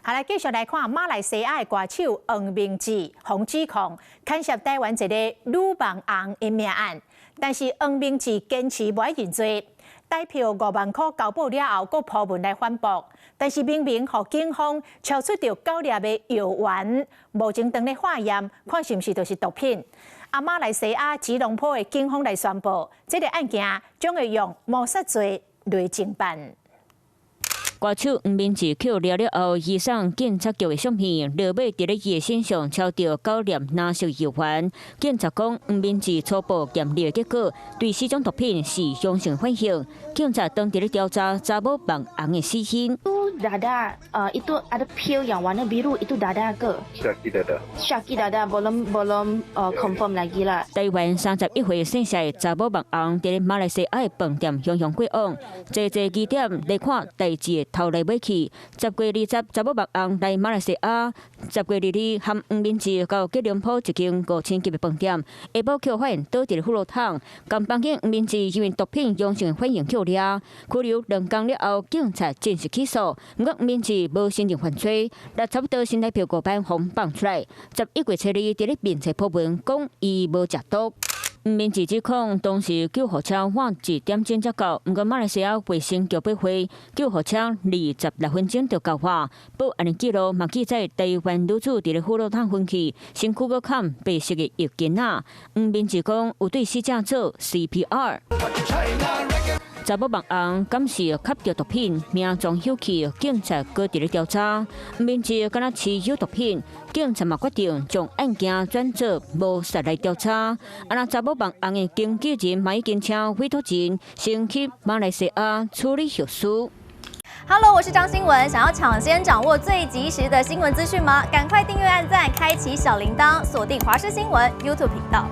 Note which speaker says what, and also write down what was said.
Speaker 1: 好來，繼續來看馬來西亞的歌手黃明志、黃指控牽涉台灣一个女網紅的命案，但是黃明志堅持無愛認罪，台票5萬箍交保了後，閣鋪文來反駁，但是明明予警方抄出著九粒的藥丸，無正當咧化驗，看是毋是就是毒品。啊，馬來西亞吉隆坡的警方來宣布，這个案件將會用謀殺罪來偵辦。
Speaker 2: 歌手黃明志予掠了後，移送警察局的相片，落尾佇咧伊的身上抄著九粒藍色藥丸。警察講，黃明志初步驗尿結果對四種毒品是陽性反應。警察當佇咧調查查某網紅的死因。
Speaker 3: Itu dadah, itu ada pill yang warna biru, itu dadah ke?
Speaker 4: Syaki dadah.
Speaker 3: Syaki dadah belum belum confirm lagi lah.
Speaker 2: 台灣31歲姓謝的查某網紅，佇咧馬來西亞的飯店雄雄過往，濟濟疑點來看代誌的頭來尾去。10月20，查某網紅來馬來西亞；10月22，含黃明志到吉隆坡一間五星級的飯店，下晡予發現倒佇咧副爐桶，仝房間黃明志因為毒品陽性反應予掠，拘留2工了後，警察正式起訴。毋過黃明志無承認犯罪，六差不多新台票5萬予放出來。11月初二，佇咧面冊鋪文講伊無食毒。黃明志指控當時救護車晚一點鐘才到，毋過馬來西亞衛生局八歲，救護車26分鐘就到達。報案的記錄嘛記載，台灣女子佇咧副爐桶昏去，身軀閣崁白色的浴巾仔。黃明志講有對死者做 CPR。查某網紅敢是吸著毒品，命狀休去，警察閣佇咧調查。黃明志敢若持有毒品，警察嘛決定將案件轉做謀殺來調查。啊，若查某網紅的經紀人嘛已經請委託人先去馬來西亞處理後事。
Speaker 5: Hello，我是張新文。想要搶先掌握最及時的新聞資訊嗎？趕快訂閱、按讚、開啟小鈴鐺，鎖定華視新聞 YouTube 頻道。